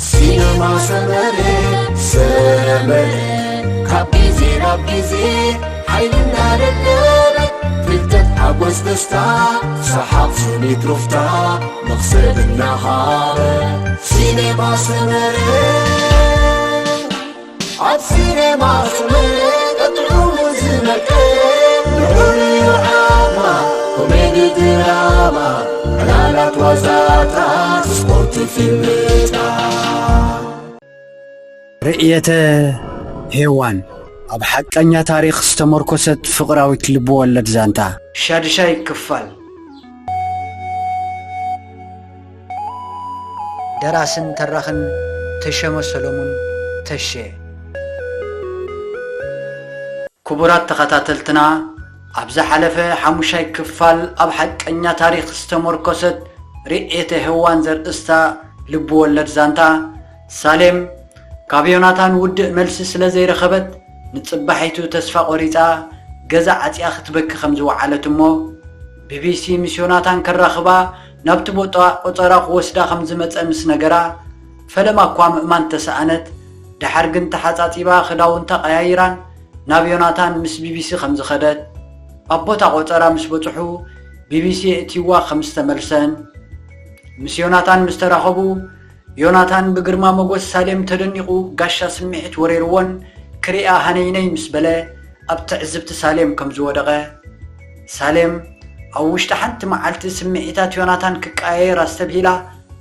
ሲነማ ሰመረ፣ ሰመረ፣ ካብ ግዜ ናብ ግዜ ሓይሊ እናደለበ፣ ፍልጠት፣ ሓጎስ፣ ደስታ፣ ሰሓቕ፣ ስኒት፣ ሩፍታ፣ መኽሰብ እናሃበ። ሲነማ ሰመረ፣ ኣብ ሲነማ ሰመረ፣ ጥዑሙ ዝመቀ፣ ንዑ ንዩ ዓማ፣ ኮሜዲ፣ ድራማ፣ ዕላላት፣ ዋዛታት፣ ስፖርት፣ ፊልምታት። ርእየተ ሄዋን ኣብ ሓቀኛ ታሪኽ ዝተመርኮሰት ፍቕራዊት ልብወለድ ዛንታ። ሻድሻይ ክፋል። ደራስን ተራኽን ተሸመ ሰሎሙን፣ ተሼ። ክቡራት ተኸታተልትና፣ ኣብ ዝሓለፈ ሓሙሻይ ክፋል ኣብ ሓቀኛ ታሪኽ ዝተመርኮሰት ርእየተ ሄዋን ዘርእስታ ልብወለድ ዛንታ፣ ሳሌም ካብ ዮናታን ውድእ መልሲ ስለ ዘይረኸበት፣ ንጽባሒቱ ተስፋ ቆሪጻ ገዛ ዓጽያ ክትበኪ ከም ዝወዓለት እሞ፣ ቢቢሲ ምስ ዮናታን ከራኽባ ናብቲ ቦታ ቆጸራ ክወስዳ ከም ዝመጸ ምስ ነገራ፣ ፈለማ እኳ ምእማን ተሰኣነት። ደሓር ግን ተሓጻጺባ ክዳውንታ ቀያይራን ናብ ዮናታን ምስ ቢቢሲ ከም ዝኸደት፣ ኣብ ቦታ ቆጸራ ምስ በጽሑ፣ ቢቢሲ የእትይዋ ከም ዝተመልሰን፣ ምስ ዮናታን ምስ ተራኸቡ፣ ዮናታን ብግርማ ሞገስ ሳሌም ተደኒቑ፣ ጋሻ ስምዒት ወሪርዎን ክሪኣ ሃነይነይ ምስ በለ፣ ኣብ ትዕዝብቲ ሳሌም ከም ዝወደቐ፣ ሳሌም ኣብ ውሽጢ ሓንቲ መዓልቲ ስምዒታት ዮናታን ክቀያየር ኣስተብሂላ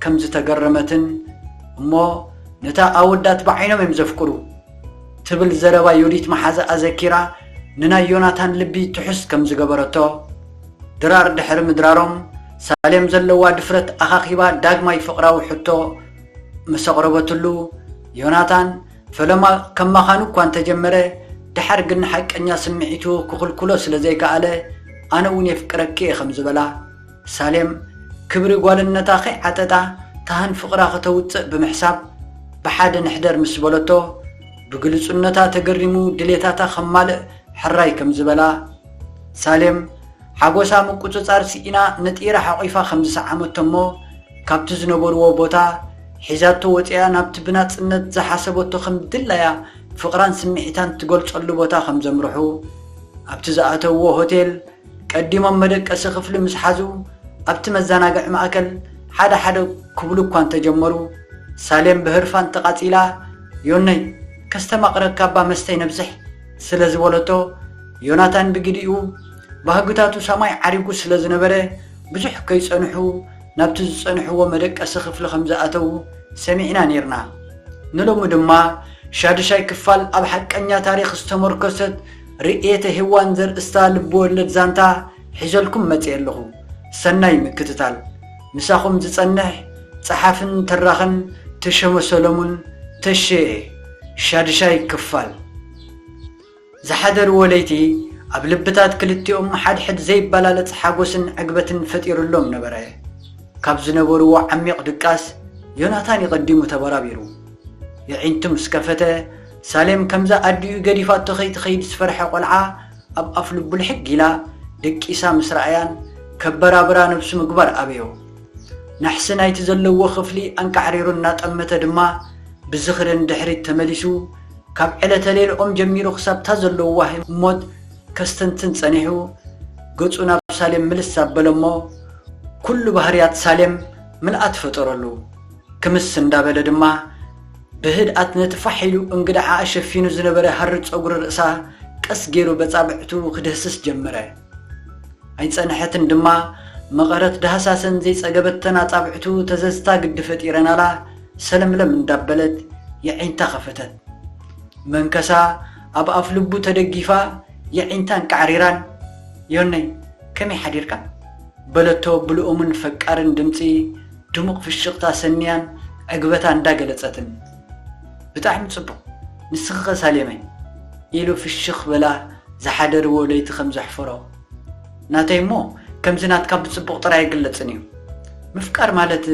ከም ዝተገረመትን፣ እሞ ነታ ኣወዳት ብዓይኖም እዮም ዘፍቅሩ ትብል ዘረባ ዮዲት መሓዛ ኣዘኪራ፣ ንናይ ዮናታን ልቢ ትሑስ ከም ዝገበረቶ፣ ድራር ድሕሪ ምድራሮም፣ ሳሌም ዘለዋ ድፍረት ኣኻኺባ ዳግማይ ፍቕራዊ ሕቶ ምስ ኣቕረበትሉ፣ ዮናታን ፈለማ ከማኻኑ እኳ እንተጀመረ፣ ደሓር ግን ንሓቀኛ ስምዒቱ ክኽልክሎ ስለ ዘይከኣለ፣ ኣነ እውን የፍቅረኪ እየ ከም ዝበላ፣ ሳሌም ክብሪ ጓልነታ ከይዓጠጣ፣ ታህን ፍቕራ ከተውጽእ ብምሕሳብ፣ ብሓደ ንሕደር ምስ በለቶ፣ ብግልጹነታ ተገሪሙ ድሌታታ ከማልእ ሕራይ ከም ዝበላ፣ ሳሌም ሓጎሳ ምቁጽጻር ስኢና ነጢራ ሓቒፋ ከም ዝሰዓመቶ እሞ፣ ካብቲ ዝነበርዎ ቦታ ሒዛቶ ወጺኣ ናብቲ ብናጽነት ዝሓሰበቶ ከም ድላያ ፍቕራን ስምዒታን ትገልጸሉ ቦታ ከም ዘምርሑ፣ ኣብቲ ዝኣተውዎ ሆቴል ቀዲሞም መደቀሲ ክፍሊ ምስ ሓዙ፣ ኣብቲ መዘናግዒ ማእከል ሓደ ሓደ ክብሉ እኳ እንተጀመሩ፣ ሳሌም ብህርፋን ተቓጺላ፣ "ዮነይ፣ ከስተማቕረካ እባ መስተይ ነብዝሕ" ስለ ዝበለቶ፣ ዮናታን ብግዲኡ፣ ባህግታቱ ሰማይ ዓሪጉ ስለ ዝነበረ፣ ብዙሕ ከይጸንሑ ናብቲ ዝጸንሕዎ መደቀሲ ክፍሊ ከም ዝኣተዉ ሰሚዕና ኔርና። ንሎሚ ድማ ሻድሻይ ክፋል ኣብ ሓቀኛ ታሪኽ ዝተመርኮሰት ርእየተ ሄዋን ዘርእስታ ልብወለድ ዛንታ ሒዘልኩም መጺኤ ኣለኹ። ሰናይ ምክትታል። ምሳኹም ዝጸንሕ ጸሓፍን ተራኽን ተሸመ ሰሎሙን፣ ተሼ። ሻድሻይ ክፋል። ዝሓደርዎ ለይቲ ኣብ ልብታት ክልቲኦም ሓድሕድ ዘይበላለጽ ሓጎስን ዕግበትን ፈጢሩሎም ነበረ። ካብ ዝነበርዎ ዓሚቕ ድቃስ ዮናታን እዩ ቀዲሙ ተበራቢሩ። የዒንቱ ምስ ከፈተ፣ ሳሌም ከምዛ ኣዲኡ ገዲፋቶ ከይትኸይድ ዝፈርሐ ቆልዓ ኣብ ኣፍ ልቡ ልሕግ ኢላ ደቂሳ ምስ ረኣያን ከበራብራ ነብሱ ምግባር ኣበዮ። ናሕሲ ናይቲ ዘለዎ ክፍሊ ኣንቃዕሪሩ እናጠመተ ድማ ብዝኽሪ ንድሕሪት ተመሊሱ፣ ካብ ዕለተ ሌልኦም ጀሚሩ ክሳብ እታ ዘለውዋ ህሞት ከስተንትን ጸኒሑ፣ ገጹ ናብ ሳሌም ምልስ ኣበለ እሞ፣ ኩሉ ባህርያት ሳሌም ምልኣት ፈጠረሉ። ክምስ እንዳበለ ድማ፣ ብህድኣት ነቲ ፋሕ ኢሉ እንግድዓኣ ሸፊኑ ዝነበረ ሃሪ ጸጉሪ ርእሳ ቀስ ገይሩ በጻብዕቱ ክድህስስ ጀመረ። ኣይጸንሐትን ድማ፣ መቐረት ዳህሳሰን ዘይጸገበተን ኣጻብዕቱ ተዘዝታ ግዲ ፈጢረናላ፣ ሰለምለም እንዳበለት የዒንታ ከፈተት። መንከሳ ኣብ ኣፍ ልቡ ተደጊፋ፣ የዒንታን ቃዕሪራን፣ "ዮነይ፣ ከመይ ሓዲርካ?" በለቶ ብልኡምን ፈቃርን ድምጺ፣ ድሙቕ ፍሽቕታ ሰንያን ዕግበታ እንዳገለጸትን። "ብጣዕሚ ጽቡቕ፣ ንስኺ ኸ ሳሌመይ?" ኢሉ ፍሽኽ በላ፣ ዝሓደርዎ ለይቲ ከም ዘሕፈሮ። "ናተይ እሞ ከምዚ ናትካ ብጽቡቕ ጥራይ ኣይግለጽን እዩ። ምፍቃር ማለት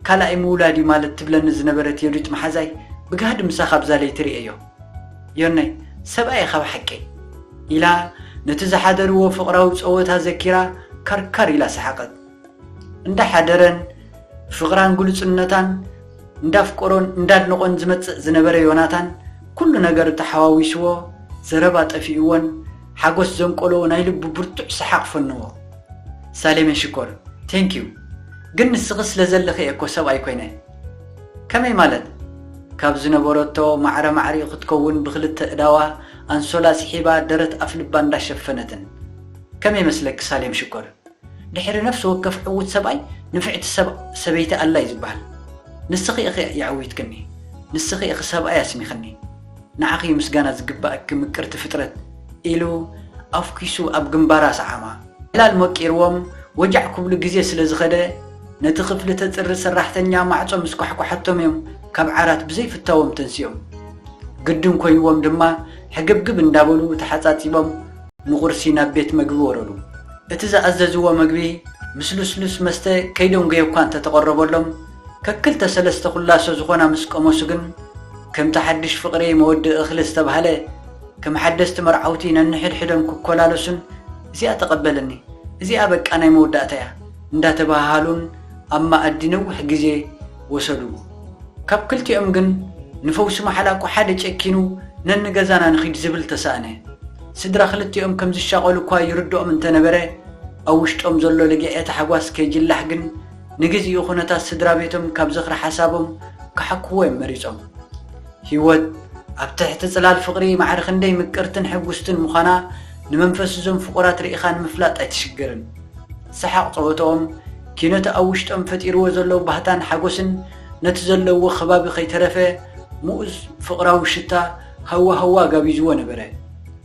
ካልኣይ ምውላድ እዩ ማለት ትብለኒ ዝነበረት ዮዲት መሓዛይ ብጋህዲ ምሳኻ ኣብዛ ለይቲ ርእየዮ። ዮነይ፣ ሰብኣይ ኢኻ ብሓቂ" ኢላ ነቲ ዝሓደርዎ ፍቕራዊ ጸወታ ዘኪራ ካርካር ኢላ ሰሓቐት። እንዳሓደረን ፍቕራን ግሉጽነታን እንዳፍቀሮን እንዳድነቖን ዝመጽእ ዝነበረ ዮናታን፣ ኩሉ ነገር ተሓዋዊስዎ፣ ዘረባ ጠፊእዎን ሓጎስ ዘንቆሎ ናይ ልቡ ብርቱዕ ሰሓቕ ፈነዎ። ሳሌመ ሽኮር፣ ቴንኪዩ። ግን ንስኺ ስለ ዘለኺ እየ እኮ ሰብኣይ ኮይነ። ከመይ ማለት? ካብ ዝነበረቶ ማዕረ ማዕሪኡ ክትከውን ብኽልተ እዳዋ ኣንሶላ ስሒባ ደረት ኣፍልባ እንዳሸፈነትን። ከመይ መስለኪ ሳሌም ሽኮር? ድሕሪ ነፍሲ ወከፍ ዕዉት ሰብኣይ ንፍዕቲ ሰብ ሰበይቲ ኣላ እዩ ዝበሃል። ንስኺ ኢኺ የዕዊትክኒ። ንስኺ ኢኺ ሰብኣይ ኣስሚኽኒ። ንዓኺ እዩ ምስጋና ዝግባእኪ ምቅርቲ ፍጥረት ኢሉ ኣፍኪሱ ኣብ ግንባራ ሰዓማ። ዕላል መቂርዎም ወጃዕ ክብሉ ግዜ ስለ ዝኸደ ነቲ ክፍሊ ተጽሪ ሰራሕተኛ ማዕጾ ምስ ኳሕኳሓቶም እዮም ካብ ዓራት ብዘይፍታዎም ተንሲኦም። ግድን ኮይንዎም ድማ ሕግብግብ እንዳበሉ ተሓጻጺቦም ንቑርሲ ናብ ቤት መግቢ ወረዱ። እቲ ዝኣዘዝዎ መግቢ ምስ ልስሉስ መስተ ከይደንጎየ እኳ እንተተቐረበሎም፣ ከክልተ ሰለስተ ኩላሶ ዝኾና ምስ ቀመሱ ግን፣ ከምቲ ሓድሽ ፍቕሪ መወድኢ እኽሊ ዝተባህለ፣ ከም ሓደስቲ መርዓውቲ ነንሕድሕዶም ክኮላለሱን፣ "እዚኣ ተቐበለኒ፣ እዚኣ በቃ ናይ መወዳእታ እያ" እንዳተባሃሃሉን ኣብ መኣዲ ነዊሕ ግዜ ወሰዱ። ካብ ክልቲኦም ግን ንፈውሲ መሓላ እኮ ሓደ ጨኪኑ ነንገዛና ንኺድ ዝብል ተሳእነ። ስድራ ክልቲኦም ከም ዝሻቐሉ እኳ ይርድኦም እንተነበረ፣ ኣብ ውሽጦም ዘሎ ልግዔ ታሕጓስ ከይጅላሕ ግን ንግዚኡ ኩነታት ስድራ ቤቶም ካብ ዝኽሪ ሓሳቦም ክሓክዎ እዮም መሪጾም። ህይወት ኣብ ትሕቲ ጽላል ፍቕሪ ማዕረ ክንደይ ምቅርትን ሕጉስትን ምዃና ንመንፈስ እዞም ፍቑራት ርኢኻ ንምፍላጥ ኣይትሽገርን። ሰሓቕ ጸወታኦም፣ ኪኖቲ ኣብ ውሽጦም ፈጢርዎ ዘሎ ባህታን ሓጎስን ነቲ ዘለዎ ከባቢ ከይተረፈ ምኡዝ ፍቕራዊ ሽታ ሃዋ ሃዋ ጋቢዝዎ ነበረ።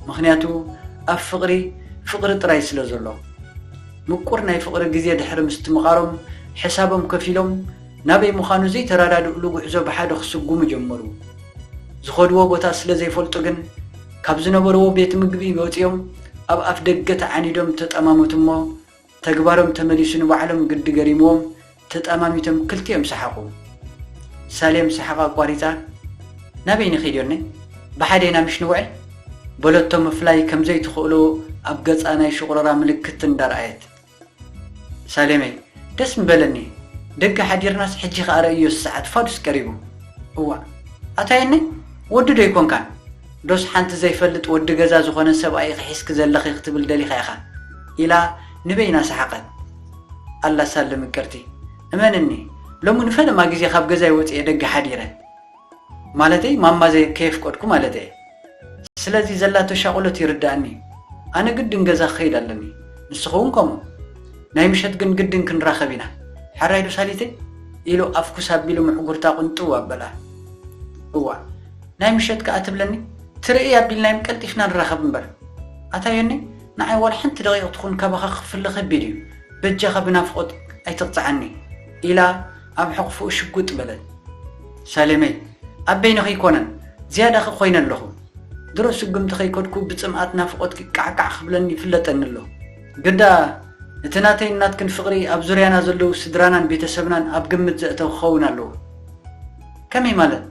ምኽንያቱ ኣብ ፍቕሪ፣ ፍቕሪ ጥራይ ስለ ዘሎ። ምቁር ናይ ፍቕሪ ግዜ ድሕሪ ምስትምቓሮም፣ ሕሳቦም ከፊሎም፣ ናበይ ምዃኑ ዘይተረዳድእሉ ጉዕዞ ብሓደ ክስጉሙ ጀመሩ። ዝኸድዎ ቦታ ስለ ዘይፈልጡ ግን፣ ካብ ዝነበርዎ ቤት ምግቢ ወጺኦም ኣብ ኣፍ ደገ ተዓኒዶም ተጠማመቱ እሞ፣ ተግባሮም ተመሊሱ ንባዕሎም ግዲ ገሪምዎም ተጠማሚቶም ክልቲኦም ሰሓቑ። ሳሌም ሰሓቕ ኣቋሪጻ፣ "ናበይ ንኺድ ዮነይ? ብሓደ ኢና ምሽ ንውዕል?" በለቶ ምፍላይ ከም ዘይትኽእሎ ኣብ ገጻ ናይ ሽቑረራ ምልክት እንዳርኣየት። ሳሌመይ፣ "ደስ ምበለኒ፣ ደገ ሓዲርናስ ሕጂ ኸኣ ረእዮ ሰዓት ፋዱስ ቀሪቡ። እዋእ፣ ኣታ ዮነይ፣ ወዲ ዶ ኣይኮንካን? ዶስ ሓንቲ ዘይፈልጥ ወዲ ገዛ ዝኾነ ሰብኣይ ኢኺ ሒዝኪ ዘለኺ ክትብል ደሊኻ ኢኻ?" ኢላ ንበይና ሰሓቐት። "ኣላ ሳሌ ምቅርቲ፣ እመንኒ፣ ሎሚ ንፈለማ ግዜ ካብ ገዛይ ወጺኤ ደገ ሓዲረ። ማለተይ ማማ ዘይ-፣ ከየፍቀድኩ ማለተይ እየ። ስለዚ ዘላቶ ሻቕሎት ይርድኣኒ። ኣነ ግድን ገዛ ክኸይድ ኣለኒ። ንስኺ እውን ከምኡ። ናይ ምሸት ግን ግድን ክንራኸብ ኢና። ሓራይ ዶ ሳሊተይ?" ኢሉ ኣፍኩስ ኣቢሉ ምዕጉርታ ቁንጥው ኣበላ። "እዋ፣ ናይ ምሸት ከኣ ትብለኒ? ትርእይ ኣቢልናዮም ቀልጢፍና ንራኸብ እምበር። ኣታ ዮኒ፣ ንዓይ ዋላ ሓንቲ ደቂቕ ትኹን ካባኻ ክፍለ ከቢድ እዩ። በጃኻ ብናፍቖት ኣይትቕጽዓኒ" ኢላ ኣብ ሕቑፍኡ ሽጉጥ በለት። ሳሌመይ፣ "ኣብ በይንኺ ኣይኮነን፣ ዝያዳኺ ኮይነ ኣለኹ። ድሮ ስጉምቲ ከይከድኩ ብጽምኣት ናፍቖትኪ ቃዕቃዕ ክብለኒ ይፍለጠኒ ኣሎ። ግዳ እቲ ናተይን ናትክን ፍቕሪ ኣብ ዙርያና ዘለዉ ስድራናን ቤተሰብናን ኣብ ግምት ዘእተው ክኸውን ኣለዎ።" "ከመይ ማለት?"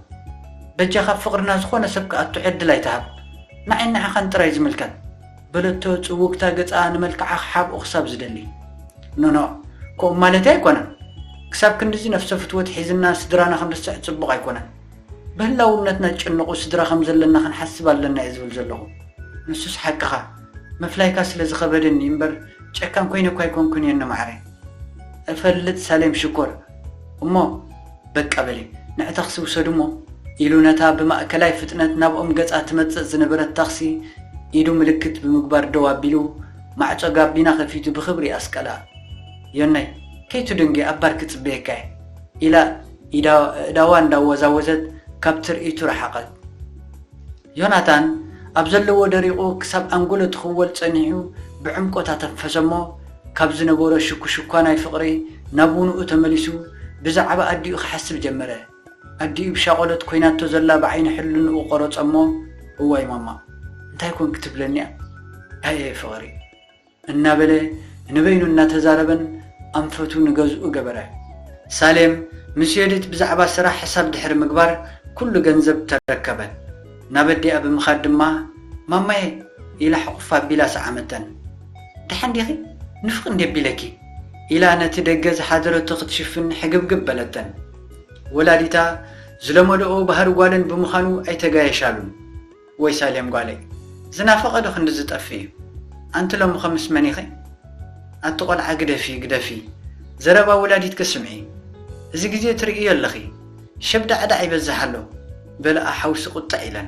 "በጃኻ ኣብ ፍቕርና ዝኾነ ሰብ ክኣቱ ዕድል ኣይትሃብ። ንዓይን ንዓኻን ጥራይ ዝምልከት" በለቶ ጽውግታ ገጻ ንመልክዓ ክሓብኦ ክሳብ ዝደሊ። "ኖኖ፣ ከምኡ ማለተይ ኣይኮነን። ክሳብ ክንድዚ ነፍሰ ፍትወት ሒዝና ስድራና ክንርስዕ ጽቡቕ ኣይኮነን። ብህላውነትና ዝጭነቑ ስድራ ከም ዘለና ክንሓስብ ኣለና እየ ዝብል ዘለኹ። ንሱስ ሓቅኻ፣ ምፍላይካ ስለ ዝኸበደኒ እምበር ጨካን ኮይነ እኳ ኣይኮንኩን እየ እነ ማዕረ። እፈልጥ ሳሌም ሽኮር። እሞ በቃ በሊ፣ ንዕታኽሲ ውሰዱ እሞ" ኢሉ ነታ ብማእከላይ ፍጥነት ናብኦም ገጻ ትመጽእ ዝነበረት ታኽሲ ኢዱ ምልክት ብምግባር ደው ኣቢሉ ማዕጾ ጋቢና ከፊቱ ብኽብሪ ኣስቀላ። "ዮናይ፣ ከይትደንጉ ኣብ ባር ክጽበየካ እየ" ኢላ ኢዳ-፣ ኣእዳዋ እንዳወዛወዘት ካብ ትርኢቱ ረሓቐት። ዮናታን ኣብ ዘለዎ ደሪቑ ክሳብ ኣንጎሎ ትኽወል ጸኒሑ ብዕምቆት ኣተንፈሰ እሞ፣ ካብ ዝነበሮ ሽኩሽኳ ናይ ፍቕሪ ናብ ውንኡ ተመሊሱ ብዛዕባ ኣዲኡ ክሓስብ ጀመረ። ኣዲኡ ብሻቖሎት ኮይናቶ ዘላ ብዓይኒ ሕልንኡ ቆረጸ እሞ፣ "እዋይ ማማ፣ እንታይ ኮንኪ ትብለኒ እያ? ኣየ ፍቕሪ!" እናበለ ንበይኑ እናተዛረበን ኣንፈቱ ንገዝኡ ገበረ። ሳሌም ምስ ዮዲት ብዛዕባ ስራሕ ሕሳብ ድሕሪ ምግባር ኩሉ ገንዘብ ተረከበ። ናብ ኣዲኣ ብምኻድ ድማ፣ "ማማየ" ኢላ ሕቑፍ ኣቢላ ሰዓመተን። "ደሓን ዲኺ? ንፍቕ እንዲ ኣቢለኪ?" ኢላ ነቲ ደገ ዝሓደረቶ ክትሽፍን ሕግብግብ በለተን። ወላዲታ ዝለመደኦ ባህሪ ጓለን ብምዃኑ ኣይተጋየሻሉን። ወይ ሳሌም ጓለይ፣ ዝናፈቐ ዶ ክንዲ ዝጠፍእ እዩ? ኣንቲ ሎሚ ኸ ምስ መን ኢኺ? ኣቲ ቖልዓ ግደፊ፣ ግደፊ። ዘረባ ወላዲትኪ ስምዒ። እዚ ግዜ ትርእዮ ኣለኺ። ሸብዳዕዳዕ ይበዝሕ ኣሎ። በለኣ ሓውሲ ቁጥዕ ኢለን።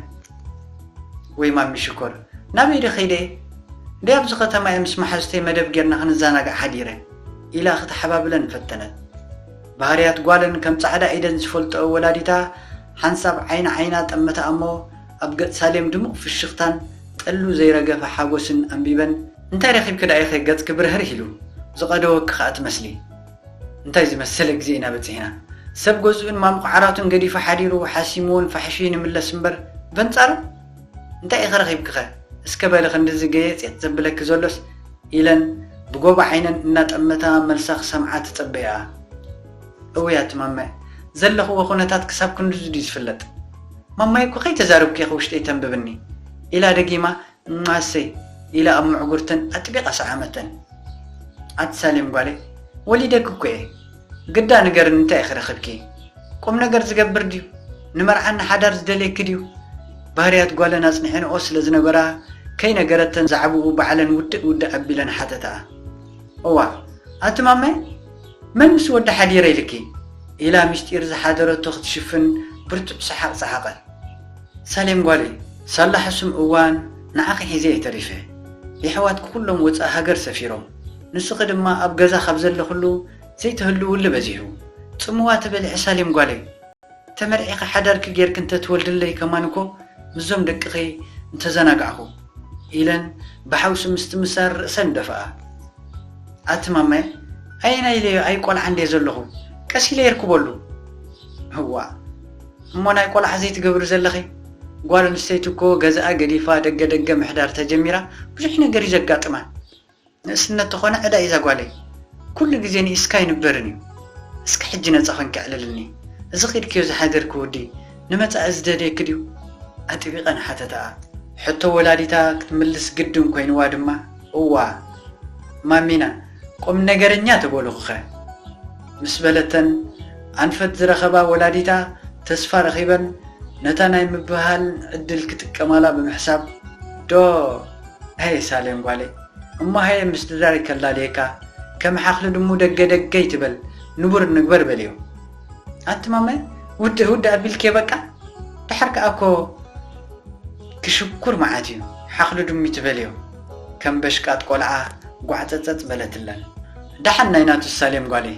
ወይ ማሚ ሽኮር፣ ናበይ ዶ ኸይደ? ደይ ኣብዚ ከተማ እየ ምስ መሓዙተይ መደብ ጌርና ክንዘናጋዕ ሓዲረ። ኢላ ክትሓባብለን ፈተነት። ባህርያት ጓለን ከም ጻዕዳ ኢደን ዝፈልጥኦ ወላዲታ ሓንሳብ ዓይኒ ዓይና ጠመታ እሞ ኣብ ገጽ ሳሌም ድሙቕ ፍሽኽታን ጠሉ ዘይረገፈ ሓጎስን ኣንቢበን፣ እንታይ ረኺብኪ ደኣ ኢኺ ገጽኪ ብርህርህ ኢሉ? ዝቐደወኪ ኸኣ ትመስሊ። እንታይ ዝመሰለ ግዜ ኢና በጺሕና። ሰብ ገዝኡን ማሙቕ ዓራቱን ገዲፉ ሓዲሩ ሓሲምዎን ፋሕሽን ይምለስ እምበር በንጻሩ እንታይ ኢኺ ረኺብኪኸ? እስከ በሊ ክንድዚ ገየጽየጽ ዘብለኪ ዘሎስ ኢለን ብጎቦ ዓይነን እናጠመታ መልሳ ክሰምዓ ትጸበያ። እውይ ኣቲ ማማይ፣ ዘለኽዎ ኩነታት ክሳብ ክንድዚ ድዩ ዝፍለጥ? ማማይ እኮ ከይተዛረብኩ ኢኺ ውሽጠይ ተንብብኒ ኢላ ደጊማ እማሰይ ኢላ ኣብ ምዕጉርተን ኣጥቢቓ ሰዓመተን። ኣቲ ሳሌም ጓለይ፣ ወሊደኪ እኮ እየ። ግዳ ንገርኒ እንታይ ኢኺ ረኺብኪ? ቁም ነገር ዝገብር ድዩ? ንመርዓን ንሓዳር ዝደልየኪ ድዩ? ባህርያት ጓለን ኣጽኒሐንኦ ስለ ዝነበራ ከይነገረተን ዛዕብኡ ባዕለን ውድእ ውድእ ኣቢለን ሓተታ። እዋ ኣቲ ማማይ፣ መን ምስ ወዲ ሓዲረ ኢልኪ? ኢላ ምስጢር ዝሓደረቶ ክትሽፍን ብርቱዕ ሰሓቕ ሰሓቐ። ሳሌም ጓለይ፣ ሳላ ሕሱም እዋን ንዓኺ ሒዘ እየ ተሪፈ። የሕዋትኪ ኩሎም ወጻእ ሃገር ሰፊሮም፣ ንስኺ ድማ ኣብ ገዛ ካብ ዘለኽሉ ዘይትህልውሉ በዚሑ። ጽምዋ ትበልዒ ሳሌም ጓለይ። ተመርዒኺ ሓዳርኪ ጌርኪ እንተትወልድለይ ከማን እኮ ምስዞም ደቅኺ እንተዘናጋዕኹ ኢለን ብሓውሲ ምስትምሳል ርእሰን ደፍኣ። ኣቲ ማማይ፣ ኣየናይ ኢለዮ ኣይቆልዓ እንድየ ዘለኹ ቀስ ኢለ የርክበሉ። እዋ እሞ ናይ ቆልዓ ዘይትገብሪ ዘለኺ? ጓል ኣንስተይቲ እኮ ገዛኣ ገዲፋ ደገ ደገ ምሕዳር ተጀሚራ ብዙሕ ነገር እዩ ዘጋጥማ። ንእስነት ተኾነ ዕዳ እዩ እዛ ጓለይ። ኩሉ ግዜ ንኢስካ ኣይንበርን እዩ። እስኪ ሕጂ ነጻ ኮንኪ ኣዕልልኒ። እዚ ኺድክዮ ዝሓደርኪ ወዲ ንመጻኢ ዝደልየኪ ድዩ? ኣጥቢቐን ሓተታኣ። ሕቶ ወላዲታ ክትምልስ ግድን ኮይንዋ ድማ እዋ ማሚና ቁም ነገረኛ ተበልኹኸ ምስ በለተን ኣንፈት ዝረኸባ ወላዲታ ተስፋ ረኺበን ነታ ናይ ምብህሃል ዕድል ክጥቀማላ ብምሕሳብ ዶ ኣየ ሳሌም ጓለይ እሞ ሃየ ምስ ድራር ከላልየካ ከም ሓኽሊ ድሙ ደገ ደገ ይትበል ንቡር ንግበር በልዮ። ኣቲ ማመ ውድእ ውድእ ኣቢልክዮ በቃ። ደሓር ከኣ እኮ ክሽኩር መዓት እዩ ሓኽሊ ድሙ ይትበልዮ። ከም በሽቃጥ ቆልዓ ጓዕጸጸጽ በለትለን። ደሓን ናይ ናቱ ሳሌም ጓለይ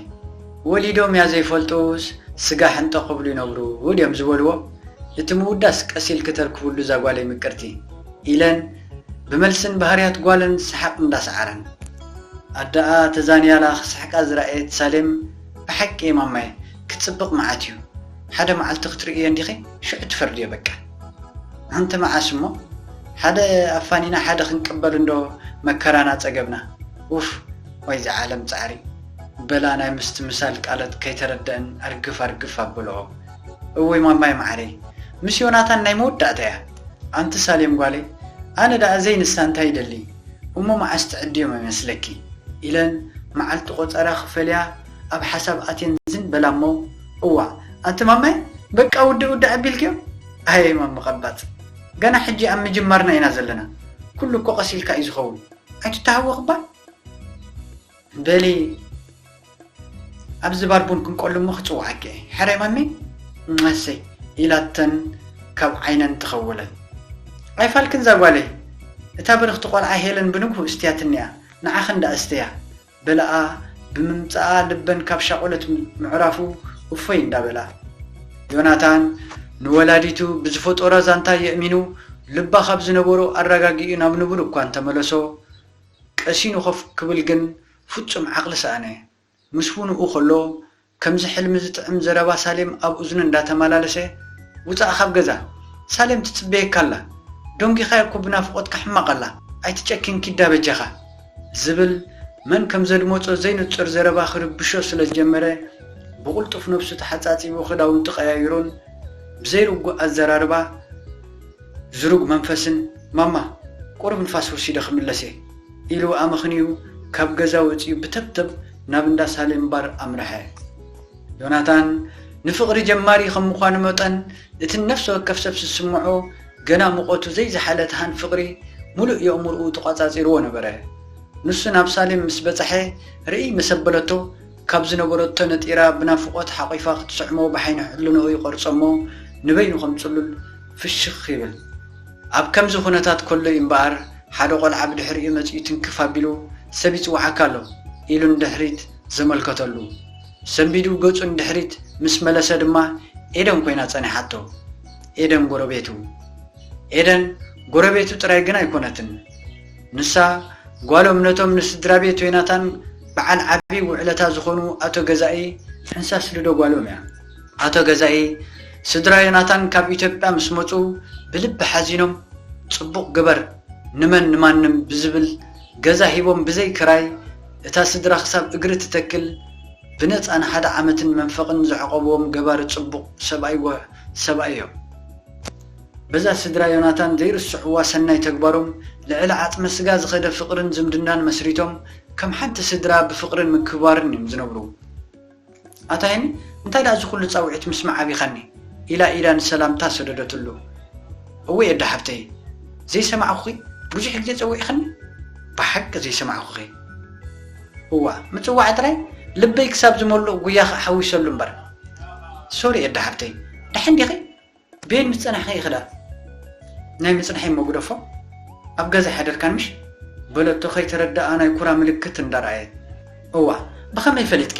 ወሊዶም እያ ዘይፈልጡስ ስጋ ሕንጠቕ ክብሉ ይነብሩ ድዮም ዝበልዎ። እቲ ምውዳስ ቀስ ኢልኪ ተርክብሉ እዛ ጓለይ ምቅርቲ ኢለን ብመልስን ባህርያት ጓለን ሰሓቕ እንዳሰዓረን። ኣደኣ ተዛንያላ ክስሕቃ ዝረኣየት ሳሌም ብሓቂ ማማየ ክትጽብቕ መዓት እዩ። ሓደ መዓልቲ ክትርእዮ እንዲኺ ሽዑ ትፈርድዮ በቃ። ኣንቲ መዓስ እሞ ሓደ ኣፋኒና ሓደ ክንቅበል እንዶ መከራና ጸገብና። ኡፍ ወይ ዝዓለም ጻዕሪ በላ ናይ ምስትምሳል ቃለት ከይተረደአን ኣርግፍ ኣርግፍ ኣበልኦ። እወይ ማማይ መዓረይ ምስ ዮናታን ናይ መወዳእታ እያ። ኣንቲ ሳሌም ጓለይ ኣነ ደኣ ዘይንሳ እንታይ ይደሊ እሞ መዓስ ትዕድዮም ይመስለኪ ኢለን መዓልቲ ቆጸራ ክፈልያ ኣብ ሓሳብ ኣትየን ዝን በላ እሞ እዋእ ኣንቲ ማማይ በቃ ውድእ ውድእ ኣቢልክዮ ኣየ ማሚ ቀባጽ ገና ሕጂ ኣብ ምጅማርና ኢና ዘለና ኩሉ እኮ ቀስ ኢልካ እዩ ዝኸውን ኣይትተሃወኽ እባ በሊ ኣብዚ ባር ቡን ክንቆሉ እሞ ክጽውዓኪ እየ። ሕራይ ማሚ? እሰይ ኢላተን ካብ ዓይነን ተኸወለት። ኣይፋልክን እዛ ጓለይ። እታ ብርኽቲ ቆልዓ ሄለን ብንግሁ እስትያትኒ እያ። ንዓኽን ደኣ እስተያ በላኣ ብምምጻኣ ልበን ካብ ሻቑለት ምዕራፉ እፎይ እንዳበላ። ዮናታን ንወላዲቱ ብዝፈጠሮ ዛንታ የእሚኑ ልባ ካብ ዝነበሮ ኣረጋጊኡ ናብ ንቡር እኳ እንተመለሶ ቀሲኑ ኮፍ ክብል ግን ፍጹም ዓቕሊ ሰኣነ። ምስ ውንኡ ከሎ ከምዚ ሕልሚ ዝጥዕም ዘረባ ሳሌም ኣብ እዝኑ እንዳተመላለሰ፣ ውጻእ ካብ ገዛ፣ ሳሌም ትጽበየካ ኣላ። ደንጒኻያ እኮ ብናፍቖትካ ሕማቕ ኣላ። ኣይትጨኪን ኪዳ በጃኻ። ዝብል መን ከም ዘድመጾ ዘይንጹር ዘረባ ክርብሾ ስለ ዝጀመረ፣ ብቕልጡፍ ነብሱ ተሓጻጺቡ ክዳውንቱ ቀያይሩን ብዘይርጉእ ኣዘራርባ ዝሩግ መንፈስን ማማ ቁሩብ ንፋስ ወሲደ ክምለስ እየ ኢሉ ኣመኽንዩ ካብ ገዛ ወጺኡ ብተብተብ ናብ እንዳ ሳሌም ባር ኣምርሐ። ዮናታን ንፍቕሪ ጀማሪ ከም ምዃኑ መጠን፣ እቲ ነፍሲ ወከፍ ሰብ ዝስምዖ ገና ሙቐቱ ዘይዝሓለ ትሃን ፍቕሪ፣ ሙሉእ የእምሮኡ ተቋጻጺርዎ ነበረ። ንሱ ናብ ሳሌም ምስ በጽሐ፣ ርእይ ምስ ኣበለቶ፣ ካብ ዝነበረቶ ነጢራ ብናፍቖት ሓቒፋ ክትስዕሞ ብሓይኒ ሕልንኡ ይቐርጾ እሞ፣ ንበይኑ ከም ጽሉል ፍሽኽ ይብል። ኣብ ከምዚ ኩነታት ከሎ እዩ እምበኣር፣ ሓደ ቆልዓ ብድሕሪኡ መጺኡ ትንክፍ ኣቢሉ፣ "ሰብ ይጽውዓካ ኣሎ" ኢሉ ንድሕሪት ዘመልከተሉ። ሰንቢዱ ገጹ ንድሕሪት ምስ መለሰ ድማ፣ ኤደን ኮይና ጸኒሓቶ። ኤደን ጎረቤቱ። ኤደን ጎረቤቱ ጥራይ ግን ኣይኮነትን። ንሳ ጓሎም ነቶም ንስድራ ቤት ዮናታን በዓል ዓቢ ውዕለታ ዝኾኑ ኣቶ ገዛኢ ሕንሳስ ልዶ ጓሎም እያ። ኣቶ ገዛኢ ስድራ ዮናታን ካብ ኢትዮጵያ ምስ መጹ ብልቢ ሓዚኖም፣ "ጽቡቕ ግበር፣ ንመን ንማንም" ብዝብል ገዛ ሂቦም ብዘይ ክራይ እታ ስድራ ክሳብ እግሪ ትተክል ብነጻ ንሓደ ዓመትን መንፈቕን ዘዕቆብዎም ገባሪ ጽቡቕ ሰብኣይ ወ-፣ ሰብኣይ እዮም። በዛ ስድራ ዮናታን ዘይርስዕዋ ሰናይ ተግባሮም ልዕሊ ዓጽመ ስጋ ዝኸደ ፍቕርን ዝምድናን መስሪቶም ከም ሓንቲ ስድራ ብፍቕርን ምክብባርን እዮም ዝነብሩ። "ኣታ ሄኒ፣ እንታይ ደኣ እዚ ኩሉ ጻውዒት ምስማዕ ኣቢኻኒ?" ኢላ ኢዳ ንሰላምታ ሰደደትሉ። "እወ ኤዳ ሓብተይ፣ ዘይሰማዕኩኺ ብዙሕ ግዜ ጸዊዕኽኒ?" "ብሓቂ ዘይሰማዕኩኺ?" "እዋ፣ ምጽዋዕ ጥራይ ልበይ ክሳብ ዝመልእ ጉያ ኸኣ ሓዊሰሉ እምበር። ሶሪ ኤዳ ሓብተይ፣ ደሓን ዲኺ? ቤን ምስ ጸናሕኺ ኢኺ ደኣ?" "ናይ ምጽንሐይ እሞ ግደፎ፣ ኣብ ገዛ ኣይሓደርካን ምሽ?" በለቶ ከይተረድኣ ናይ ኩራ ምልክት እንዳረኣየት። "እዋ፣ ብኸመይ ፈሊጥኪ?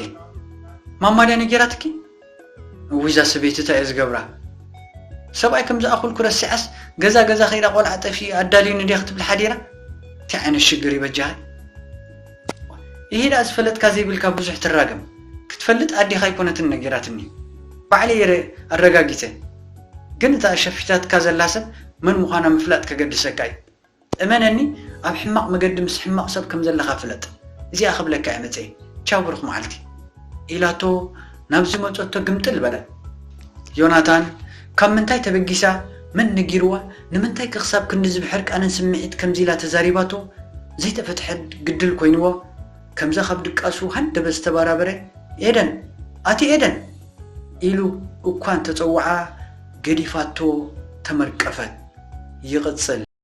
ማማ ድያ ነጊራትኪ?" "እውይ፣ እዛ ሰበይቲ እንታይ እየ ዝገብራ? ሰብኣይ ከም ዝኣኹልኩ ረሲዓስ፣ ገዛ ገዛ ከይዳ ቆልዓ ጠፊኡ ኣዳልዩኒ ድያ ክትብል ሓዲራ? እንታይ ዓይነት ሽግር እዩ በጃኺ?" "ይሄ ደኣ ዝፈለጥካ ዘይብልካ ብዙሕ ትራገም። ክትፈልጥ ኣዴኻ ኣይኮነትን ነጊራትኒ። ባዕለይ እየ ኣረጋጊጸ። ግን እታ ሸፊታትካ ዘላ ሰብ መን ምዃና ምፍላጥ ከገድሰካ እዩ። እመነኒ፣ ኣብ ሕማቕ መገዲ ምስ ሕማቕ ሰብ ከም ዘለኻ ፍለጥ። እዚኣ ክብለካ እየ መጸ። ቻው፣ ብሩኽ መዓልቲ" ኢላቶ ናብ ዝመጸቶ ግምጥል በለ። ዮናታን ካብ ምንታይ ተበጊሳ፣ መን ነጊርዋ፣ ንምንታይ ከ ክሳብ ክንድዚ ብሕርቃንን ስምዒት ከምዚ ኢላ ተዛሪባቶ ዘይተፈትሐ ግድል ኮይንዎ፣ ከምዛ ካብ ድቃሱ ሃንደበት ዝተባራበረ፣ "ኤደን! ኣቲ ኤደን!" ኢሉ እኳ እንተጸውዓ፣ ገዲፋቶ ተመርቀፈት። ይቕጽል።